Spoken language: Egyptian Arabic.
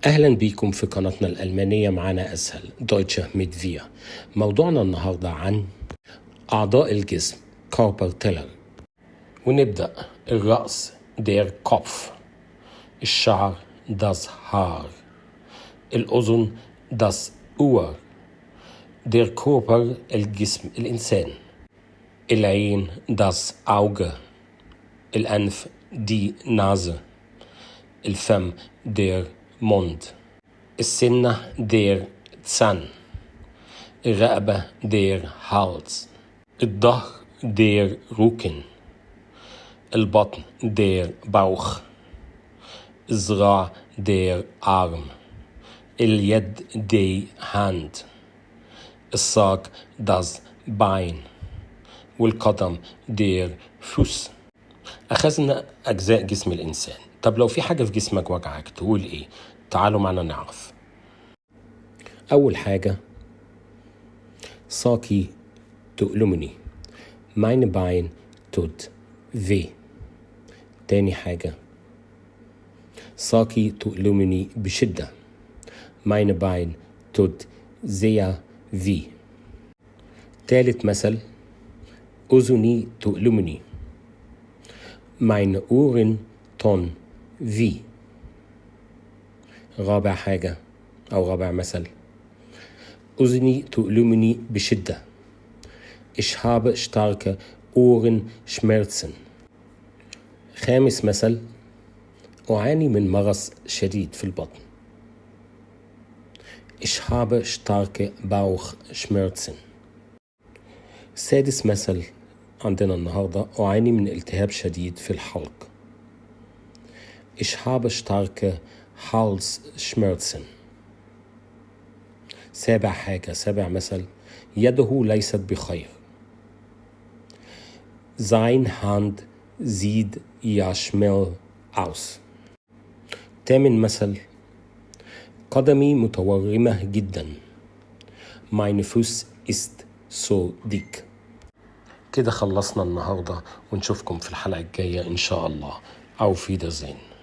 أهلا بيكم في قناتنا الألمانية معانا أسهل Deutsch mit wir. موضوعنا النهاردة عن أعضاء الجسم، Körperteile. ونبدأ: الرأس der Kopf، الشعر das Haar، الأذن das Ohr، der Körper الجسم الإنسان، العين das Auge، الأنف die Nase، الفم der Mund، السنة der Zahn، الرقبة der Hals، الظهر der Rücken، البطن der Bauch، الذراع der Arm، اليد die Hand، الساق das Bein، والقدم der Fuß. أخذنا أجزاء جسم الإنسان. طب لو في حاجة في جسمك وجعك تقول إيه؟ تعالوا معنا نعرف. أول حاجة: ساقي تؤلمني، mein Bein tut weh. تاني حاجة: ساقي تؤلمني بشدة، mein Bein tut sehr weh. تالت مثل: أذني تؤلمني، meine Ohren tun weh. رابع حاجة أو رابع مثل: أذني تؤلمني بشدة، Ich habe starke Ohrenschmerzen. خامس مثل: أعاني من مغص شديد في البطن، Ich habe starke Bauchschmerzen. سادس مثل عندنا النهاردة: أعاني من التهاب شديد في الحلق، Ich habe starke Halsschmerzen. سابع حاجة، سابع مثل: يده ليست بخير، Sein Hand sieht ja schlimm aus. تامن مثل: قدمي متورمة جدا، Mein Fuß ist so dick. كده خلصنا النهاردة، ونشوفكم في الحلقة الجاية إن شاء الله. Auf Wiedersehen.